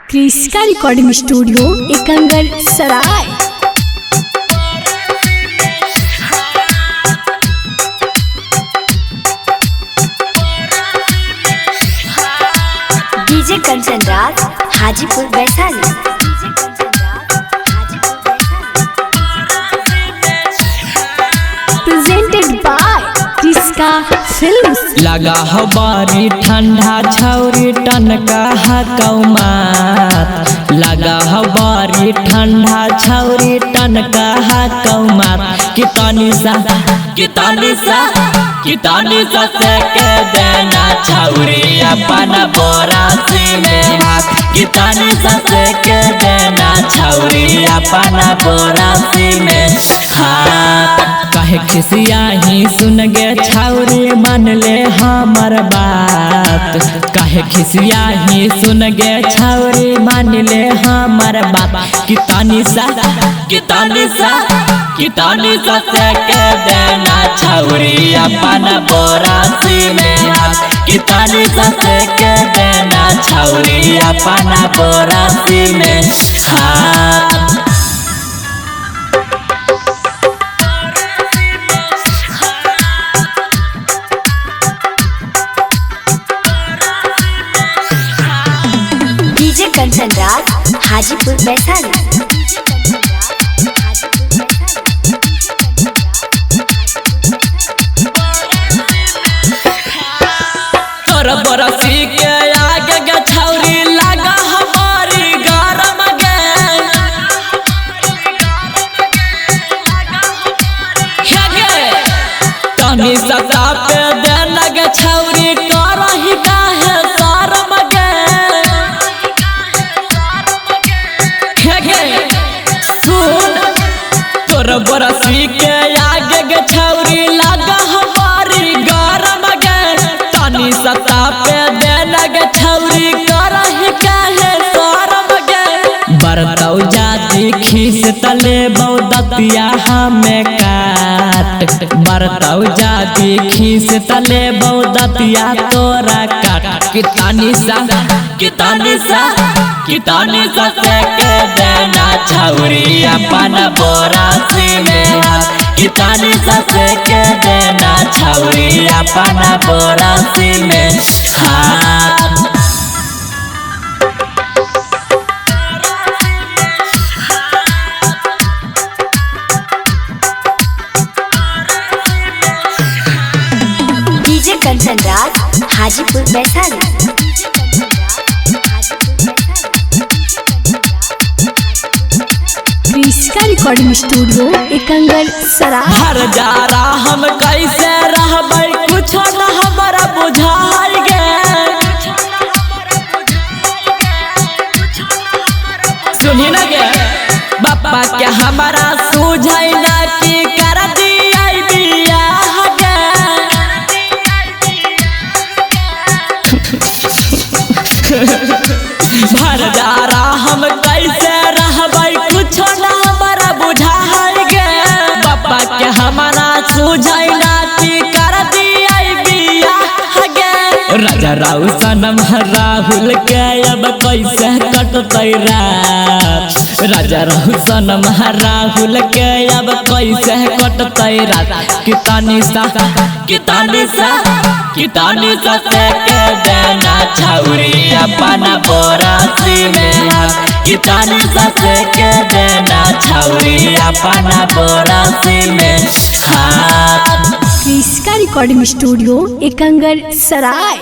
Krishka recording studio Ekangar Sarai. DJ Kanchan Raj Hajipur Vaishali. Presented by Krishka films. लगा हो बारी ठंडा छौरी टनका हकौमात। लगा हो बारी ठंडा छौरी टनका हकौमात। कितनी सा कितनी सा कितनी सा से के देना छौरी अपन बोरासी में हाथ। कितनी सा से के देना छौरी अपन बोरासी में हाथ। काहे खिसियाही सुन गे छौरी मान ले हमर बात। काहे खिसियाही सुन गे छौरी मान ले हमर बात। कितनी सा कितनी सा कितनी सा से के देना छौरी अपन बोरासी में हाथ। कितनी सा से के देना छौरी अपन बोरासी में हाथ। डीजे कंचन राज हाजीपुर वैशाली। तोर बरसी के आगे गे छौरी लगा हमारी गरम गे। हे गे तनी सता पे देना गे छौरी करही काहे शरम गे। हे गे सुन तोर बरसी के आगे गे छौरी लगा हमारी गरम गे। तनी सता पे देना गे छौरी करही काहे शरम गे। बरतौ जाति खीस तले बौदतिया हमें काट। बरतौ जाति खीस तले बौदतिया तोरा काट। कितनी सा कितनी सा कितनी सा से के देना छौरी अपन बोरासी में हाथ। कितनी सा से के देना छौरी अपन बोरासी में हाथ। DJ Kanchan Raj Hajipur Vaishali. Krishna recording studio एकंगल सराय। हर जा रहा हम कैसे रहबै कुछ न हमरा बुझाइ गे। सुनी न गे बापा के हमरा सुझाइ ना की कर दियै बियाह गे। भर जा रहा हम कैसे रहबै कुछ न हमरा बुझाइ गे। बापा के हमरा सुझाइ ना की कर दियै बियाह गे। राजा राव सनम राहुल के अब कैसे कटतै रात। राजा राव सनम राहुल के अब कैसे कटतै रात। कितनी सा कितनी सा कितनी सा से के देना छौरी अपन बोरासी में हाथ। कितनी सा से के देना छौरी अपन बोरासी में हाथ। कृष्णा रिकॉर्डिंग स्टूडियो एकंगल सराय।